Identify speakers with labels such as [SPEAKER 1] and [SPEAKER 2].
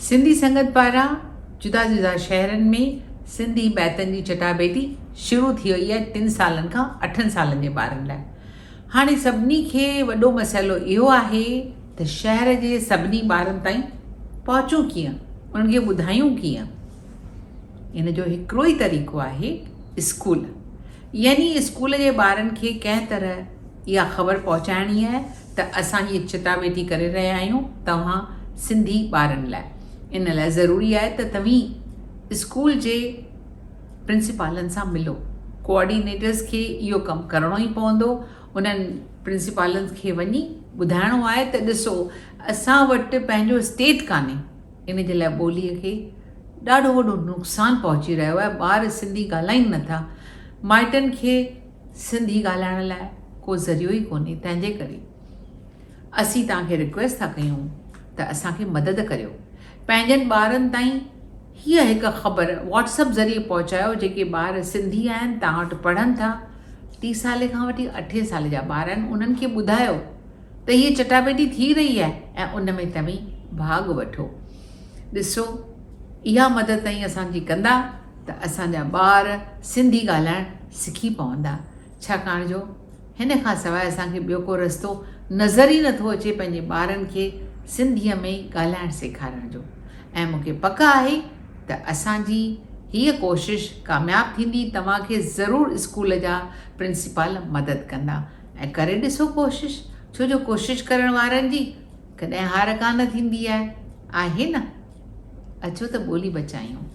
[SPEAKER 1] سنڌي سنگت پاران جدا جدا شهرن ۾ سنڌي بيتن جي چٽاڀيٽي شروع ٿي وئي آهي ٽن سالن کان اٺن سالن جي ٻارن لاء. هاڻي سڀني کي وڏو مسئلو اهو آهي ته شهر جي سڀني ٻارن تائين پهچون ڪيئن، انهن کي ٻڌايون ڪيئن؟ ان جو هڪڙو ئي طريقو آهي اسڪول. يعني اسڪول جي ٻارن کي ڪنهن طرح اها خبر پهچائڻي آهي ته اسان هيء چٽاڀيٽي ڪري رهيا آهيون توهان سنڌي ٻارن لاء. ان لاء ضروري آهي ته توهين اسڪول جي پرنسپالن سان ملو. ڪوآرڊينيٽرز کي اهو ڪم ڪرڻو ئي پوندو. انهن پرنسپالن کي وڃي ٻڌائڻو آهي ته ڏسو اسان وٽ پنهنجو اسٽيٽ ڪانهي. ان جي لاء ٻوليء کي ڏاڍو وڏو نقصان پهچي رهيو آهي. ٻار سنڌي ڳالهائين نٿا. مائٽن کي سنڌي ڳالهائڻ لاء ڪو ذريعو ئي ڪونهي. تنهن جي ڪري اسين توهان کي رڪويسٽ ٿا ڪيون ته اسان کي مدد ڪريو. پنهنجن ٻارن تائين هيء هڪ خبر واٽس اپ ذريعي پهچايو جيڪي ٻار سنڌي آهن توهان وٽ پڙهن ٿا ٽي سالي کان وٺي اٺين سالي جا ٻار آهن انهن کي ٻڌايو ته هيء چٽاڀيٽي ٿي رهي آهي ۽ ان ۾ توهين ڀاڳ وٺو. ڏسو اها مدد توهين اسان جي ڪندا ته اسان جا ٻار سنڌي ڳالهائڻ سکي پوندا ڇاڪاڻ جو هن کان سواء اسان کي ٻيو ڪو رستو نظر ئي نٿو اچي پنهنجي ٻارن کي سنڌيء ۾ ڳالهائڻ سيکارڻ جو ۽ مون کي پڪ آهي ته اسان جي هيء ڪوشش ڪامياب ٿيندي توهان کي ضرور اسڪول جا پرنسپال مدد ڪندا ۽ ڪري ڏسو ڪوشش ڇو جو ڪوشش ڪرڻ وارن جي ڪڏهن هار ڪانه ٿيندي آهي آهي نه اچو ته ٻولي بچايون.